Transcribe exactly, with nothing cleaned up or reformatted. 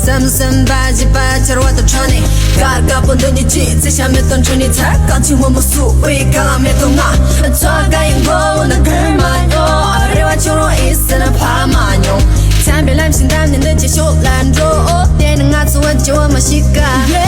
བསམ་བསམ་པ་བཞི་པ་ཆར་བ་དང་ཁྲོ་ནས། དཀར་དཀར་པོ་འདོད་ནི་ཅི་ཚེ་ཤ་མེད་དང་འཕྲོད་ནི་ཚ། གང་ཆུང་མོ་མོ་སུ་འོས་ག་ལ་མེད་དང་ང་། ཚོ་ག་ཡིན་གོ་འོ་ན་གར་མ་ཉོ། རེ་བ་ཆུང་རུང་ཨི་སི་ན་ཕ་མ་ཉོ། ཚན་པའི་ལམ་ཞིག་འདམ་ནས་འདི་ཅི་ཤོག་ལ་འགྲོ། དེ་ནི་ང་ཚོ་བ་ཅི་བ་མ་ཤི་ཀ།